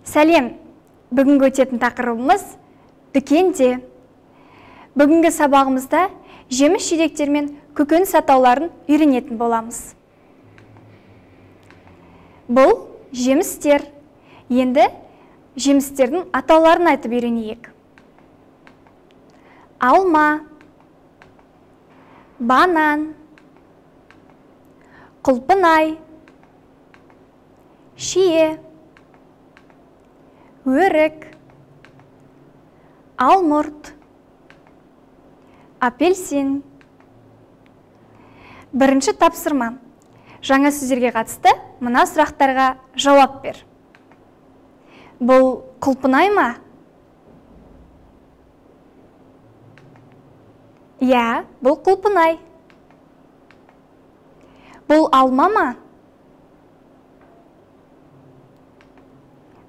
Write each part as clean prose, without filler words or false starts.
Сәлем! Бүгінгі өтетін тақырыбымыз дүкенде. Бүгінгі сабағымызда жеміс-жидектер мен көкөніс атауларын үйренетін боламыз. Бұл жемістер. Енді жемістердің атауларын айтып үйренейік. Алма, банан, құлпынай, шие, өрік, алмұрт, апельсин. Бірінші тапсырма. Жаңа сөздерге қатысты мына сұрақтарға жауап бер. Бұл құлпынай ма? Иә, бұл құлпынай. Бұл алма ма?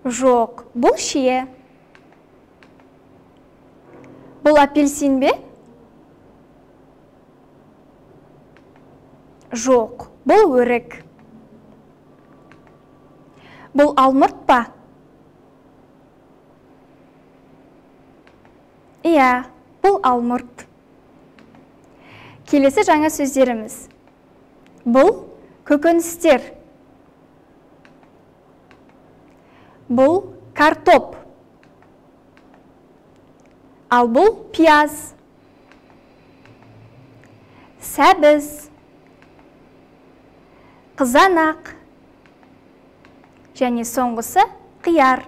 Жоқ, бұл шие. Бұл апельсин бе? Жоқ, бұл өрік. Бұл алмұрт па? Иә, бұл алмұрт. Келесі жаңа сөздеріміз. Бұл көкөністер. Бұл картоп. Ал бұл пияз. Сәбіз. Қызанақ. Және соңғысы қияр.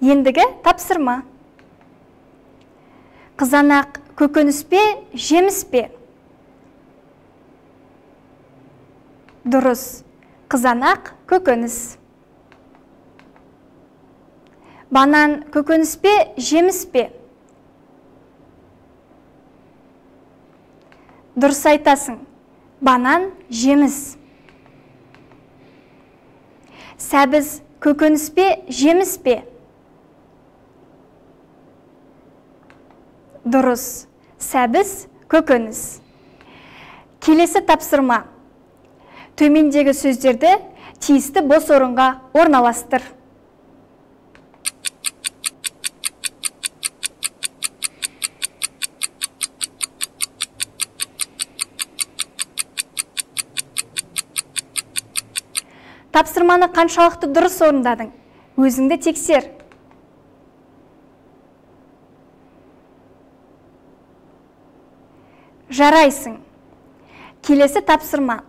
Ендігі тапсырма. Қызанақ көкөніс пе, жеміс пе? Дұрыс. Қызанақ көкөніс. Банан көкөніс пе, жеміс пе? Дұрыс айтасың. Банан жеміс. Сәбіз көкөніс пе, жеміс пе? Дұрыс. Сәбіз көкөніс. Келесі тапсырма. Төмендегі сөздерді тиісті бос орынға орналастыр. Тапсырманы қаншалықты дұрыс орындадың? Өзіңді тексер. Жарайсың. Келесі тапсырма.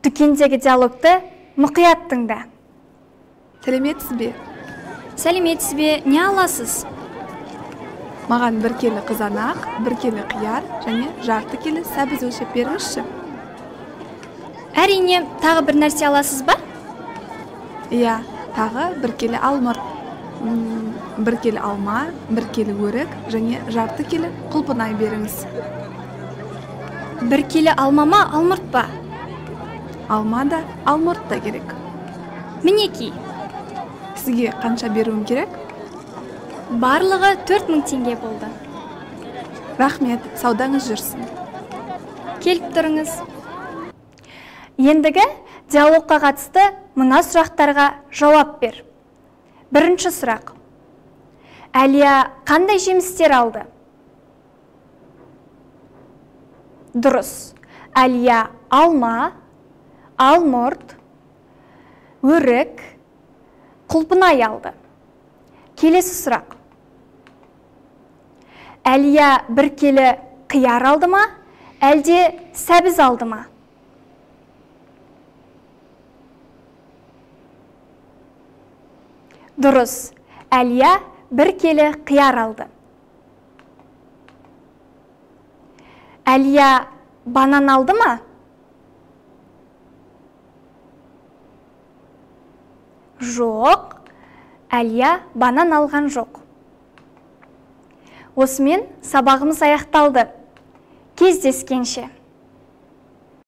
Дүкендегі диалогты мұқият тыңда. Сәлеметсіз бе? Сәлеметсіз бе? Не аласыз? Маған 1 келі қызанақ, 1 келі қияр және жарты келі сәбіз өлшеп беріңізші. Әрине, тағы бір нәрсе аласыз ба? Иә, тағы 1 келі алмұрт, 1 келі алма, 1 келі өрік және жарты келі құлпынай беріңіз. 1 келі алма ма, алмұрт па? Алма да, алмұрт та керек. Мінекей. Сізге қанша беруім керек? Барлығы 4000 теңге болды. Рахмет, саудаңыз жүрсін. Келіп тұрыңыз. Ендігі диалогқа қатысты мына сұрақтарға жауап бер. Бірінші сұрақ. Әлия қандай жемістер алды? Дұрыс. Әлия алма, алмұрт, өрік, құлпынай алды. Келесі сұрақ. Әлия 1 келі қияр алды ма, әлде сәбіз алды ма? Дұрыс. Әлия 1 келі қияр алды. Әлия банан алды ма? Жоқ, Әлия банан алған жоқ. Осымен сабағымыз аяқталды. Кездескенше.